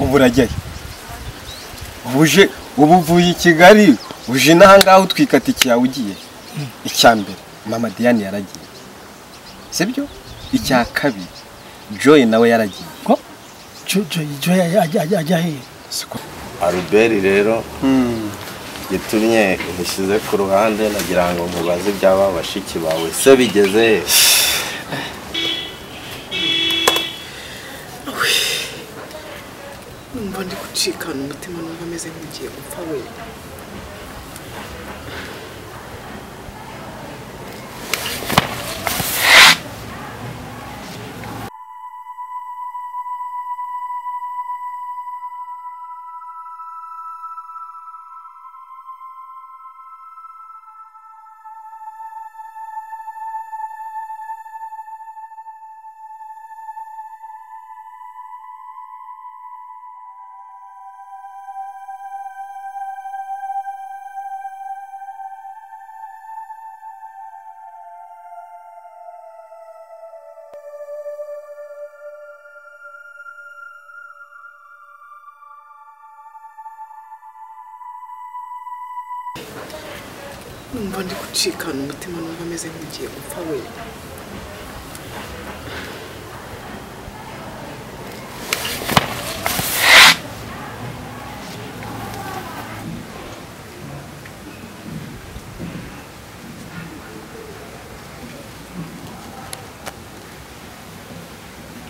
Ubu urajyayo. Ubuje ubu uvuye i Kigali uje n'ahangaha utwika tike yawe ugiye. Icya mbere mama Diane yaragiye. Sibyo? Icya kabiri Joy nawe yaragiye. Ko Joy ajya he? Albert rero gitumye nshyize ku ruhande nagira ngo nkubaze ibyaba bashiki bawe se bigeze. Numva ndi gucikana umutima numva meze nk'ugiye gupfa we. Numva ndi gucikana umutima numva meze nk'ugiye gupfa we.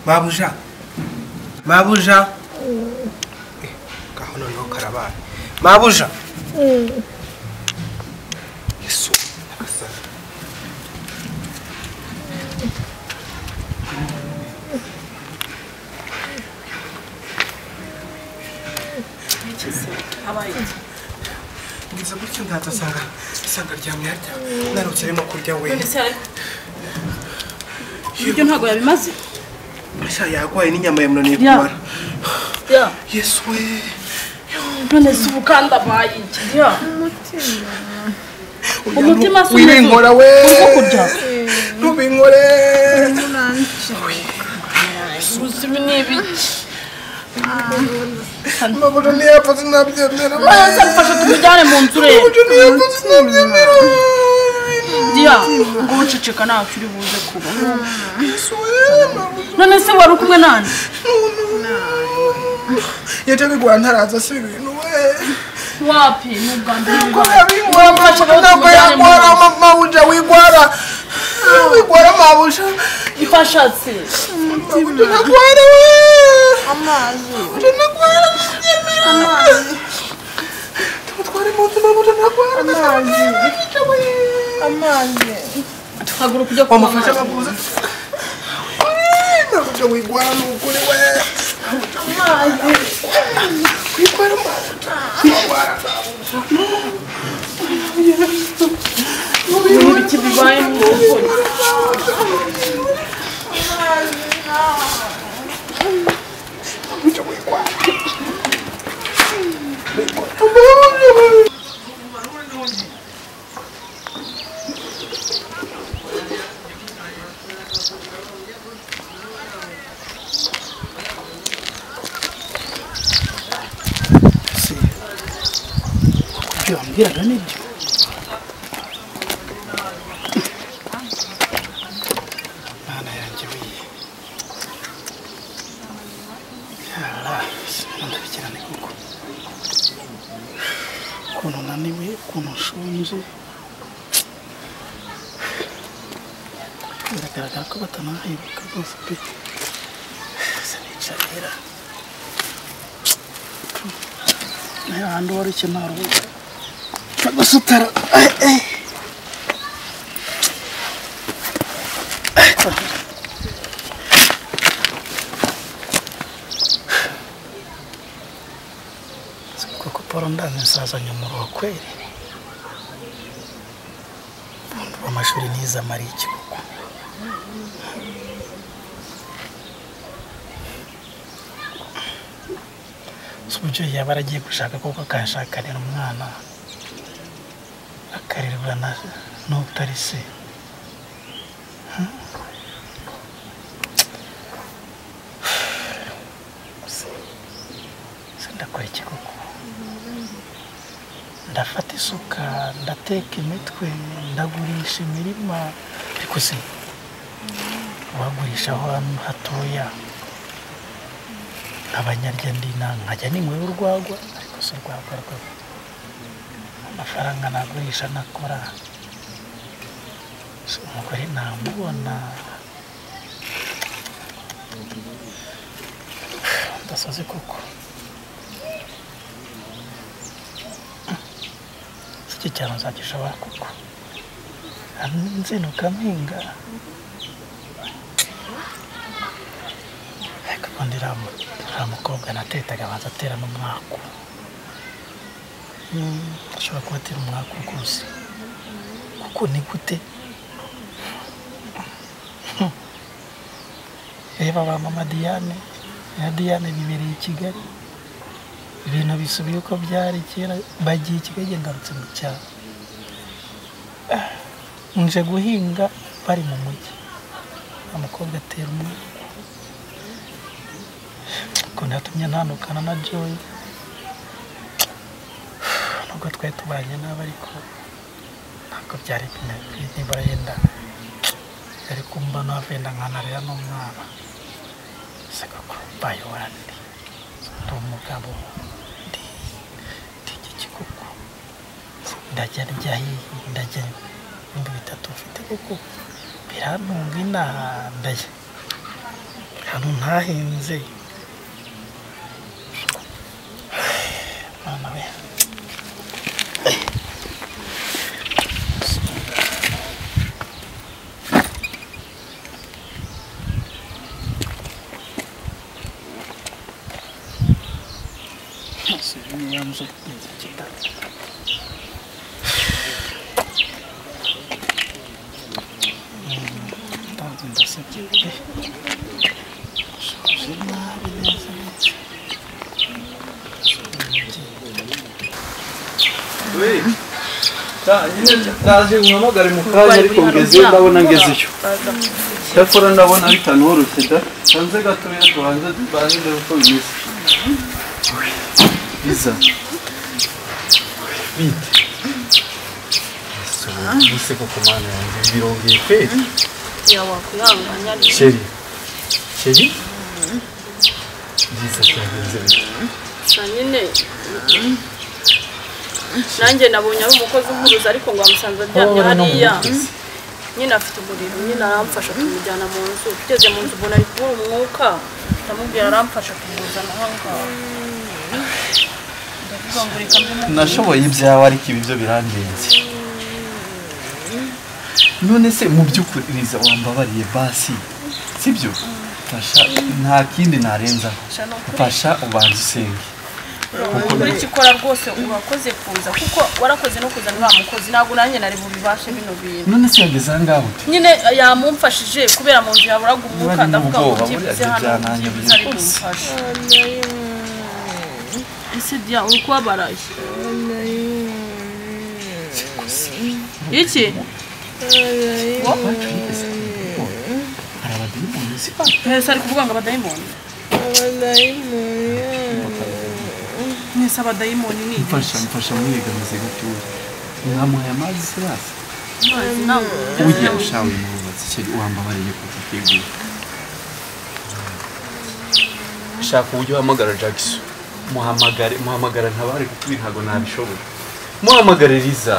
Mabuja, mabuja, kaho noneho karabaye. Mabuja. Yesu, nyagasani. Ngize gutyo ndaza sanga aryamye harya narutse arimo kurya we. Ibyo ntago yabimaze. Sha yagwaye n'inyama yamunaniye kumara. Ya. Yesu we. None se ubukanda baye iki? Ya. Umutima wibinkora we. Uriko kurya. Nubinkore. Ubuzima ni ibiki? Mabuja ntiyapfa sinabyemera. Maze mfasha tumujyane mu nzu rero. Mabuja ntiyapfa sinabyemera. Dia, ngo uceceka ntacyo uri buze kuba. Yesu we. None se wari kumwe nande? Yaje bigwa ntaraza si ibintu we. Wapi n'ubwa mbere ntabwo yagwara mabuja wigwara. Wigwara mabuja. Ifasha se. Mabuja ntagwara we. Amazi. Mabuja ntagwara sinabyemera. Amazi. Tumutware mu nzu mabuja ntagwara. Amazi. Amazi. Haguruka ujya kwa wamufasha mabuja. Mabuja wigwara ni ukuri we. Amazi. Wigwara mabuja. Wigwara mabuja. Ibiki bibaye mu rugo. Mabuja wigwara. Ibyo wambwiraga nibyo. Mana yanjye wiye. Yara, ndabikirane kuko. Ukuntu naniwe, ukuntu nshonje. Biragaragara ko batanahibuka rwose pe. Sinicarira. Ahandi wari ikintu gusutara. Koko Paul ndazi nsazanye umuruho kweli. Amashuri nize amara iki koko? Uburyo yaba aragiye gushaka koko akashakanira umwana akarerwa n'utari se. Ndakora iki koko? Ndafata isuka, ndateka imitwe, ndagurisha imirima, ariko se wagurisha aho hatoya abanyarya ndina nkajya ninywera urwagwa, ariko se urwagwa rwo amafaranga nagurisha nakora umugore namubona ndasaze koko. Iki cyaro nzagishobora koko? Nzinuka mpinga ariko ubundi uriya mukobwa natetaga abanza atera n'umwaku, ashobora kuba atera umwaku rwose, kuko ni gute reba ba mama Diane na Diane bibereye i Kigali, ibintu bisubiye uko byari kera, bagiye i Kigali ngarutse mu cyaro, nje guhinga bari mu mujyi, umukobwa atera umwaku ko natumye ntandukana na Joy, nubwo twari tubanye nabi ariko ntabwo byari nibura yenda yari kumba navenda nkanarera n'umwana, se koko mbaye wandi ndi umugabo ndi iki koko? Ndajya ndya hehe? Ndajya 3000 mfite koko birantunga inaha, ndajya ahantu ntahinze. Mama we Ndaje nguhamagare mu kanya ariko ngezeyo ndabona ngezeyo. Cyakora ndabona bitanoroshye da. Hanze gatoya tubanze tubanze ndebe uko bimeze. Biza. Bite. Ese koko mana yanjye birongeye kweli? Yawakwihanganya. Chérie. Chérie? Biza cyagenze bite? Nyine nanjye nabonye ari umukozi umpuruza ariko ngo amusanze aryamye hariya, nyine afite umuriro, nyine aramfasha tumujyana mu nzu, tugeze mu nzu ubona ari kubura umwuka, ndamubwira aramfasha tumuzana aho ngaho. Ndavuga ngo reka mbe nashoboye ibyawe ariko ibi byo birandenze. None se mu by'ukuri Liza wambabariye basi, sibyo? Mfasha nta kindi narenzaho, mfasha ubanze usenge. Kuri ikikora rwose urakoze kuza kuko warakoze no kuzana uriya mukozi, ntabwo nanjye nari bubibashe bino bintu. None se yageze aha ngaho ute? Nyine yamumfashije kubera mu nzu yaburaga umwuka, ndavuga ngo byibuze hano byibuze ari bumfashe. Ese Dia uri kubabaraye iki? Hari abadayimoni si? Ese ari kuvuga ngo abadayimoni? Mwese abadayimoni ni mfasha mfasha mwegamize gatoya, mwamuhaye amazi se basi? Amazi ntabwo ujya shawe mwubatse chérie, wambabariye kudategura. Shaka uburyo uhamagara Jackson, muhamagare muhamagara ntabare kuko ibi ntabwo nabishobora. Muhamagare Liza.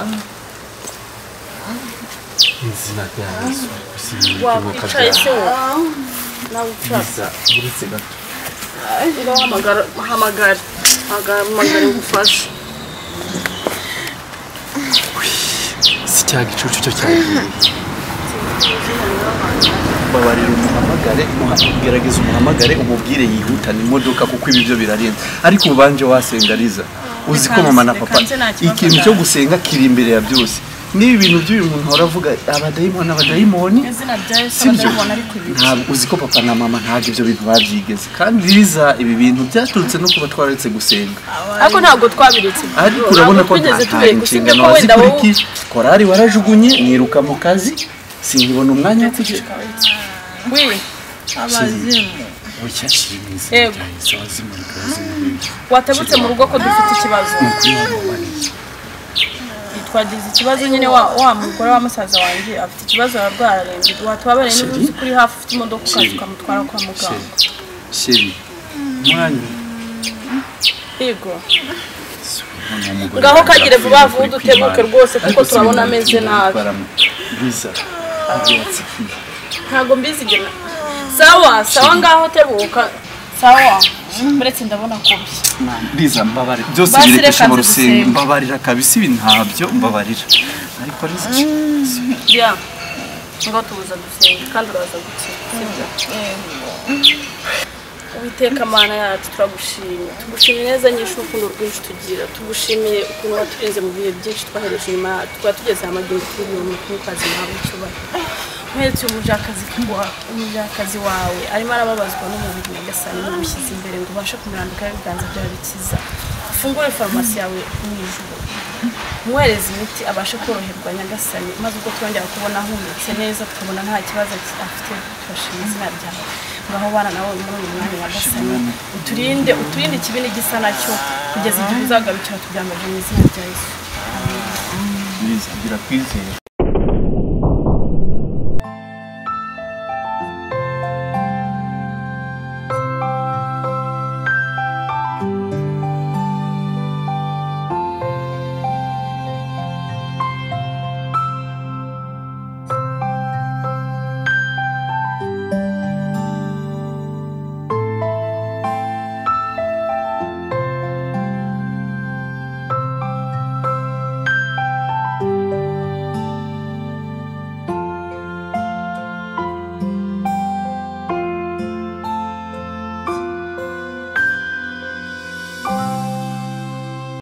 Izina rya Yesu wakwicaye se wowe nawe Liza uretse gato hamagara hamagara hamagara ngufashe. Si cya gicucu cyo cyagiye. Babarira umuhamagare, gerageza umuhamagare umubwire yihutane imodoka kuko ibi byo birarenze. Ariko ubanje wasenga Liza, uzi ko mama na papa ikintu cyo gusenga kiri imbere ya byose. Niba ibintu by'uyu muntu aravuga abadayimoni abadayimoni, ntabwo uzi ko papa na mama ntabwo ibyo bintu babyigeze. Kandi Liza ibi bintu byaturutse no kuba twaretse gusenga. Ariko ntabwo twabiretse. Ariko urabona ko nta inshingano wazikurikije. Korari warajugunye, niruka mu kazi, sinkibona umwanya wo kujya. Oui. Abazimu. Oya shiri mu izina rya Yesu, abazimurika bazimurika. Wategutse mu rugo ko dufite ikibazo. Twagize ikibazo nyine wa mugore wa musaza wanjye afite ikibazo ararwara arembye. Watubabariye niba uzi kuri hafi ufite imodoka ukaza ukamutwara kwa muganga. Sheri mwanya. Yego. Ngaho kagire vuba vuba udutebuke rwose kuko turabona ameze nabi. Ntabwo mbizi gena. Sawa, sawa ngaho tebuka. Sawa. Muretse ndabona ko Liza mbabarira. Byose birekesha mu rusenge mbabarira kabisa ibi ntabyo mbabarira. Ariko Liza ya. Ngo tubuza gusenga kandi uraza gukira. Sibyo? Uwiteka Mana yacu turagushimye. Tugushimiye neza nyinshi urukundo rwinshi tugira. Tugushimiye ukuntu waturinze mu bihe byinshi twahereje inyuma. Twaba tugeze amagingo turi mu kazi nawe cyubahiro. Mwetse umujakazi wawe arimo arababazwa n'umubiri Nyagasani n'umushyize imbere ngo ubashe kumurambika ibiganza byawe bikiza. Ufungure farumasi yawe mu ijuru. Muhereze imiti abashe koroherwa Nyagasani maze ubwo twongera kubona ahumetse neza tukabona nta kibazo afite turashima izina ryawe. Ngaho bana nawe muri uyu mwanya Nyagasani uturinde ikibi n'igisa nacyo kugeza igihe uzagarukira tubyambaje mu izina rya Yesu. Liza gira kwizera.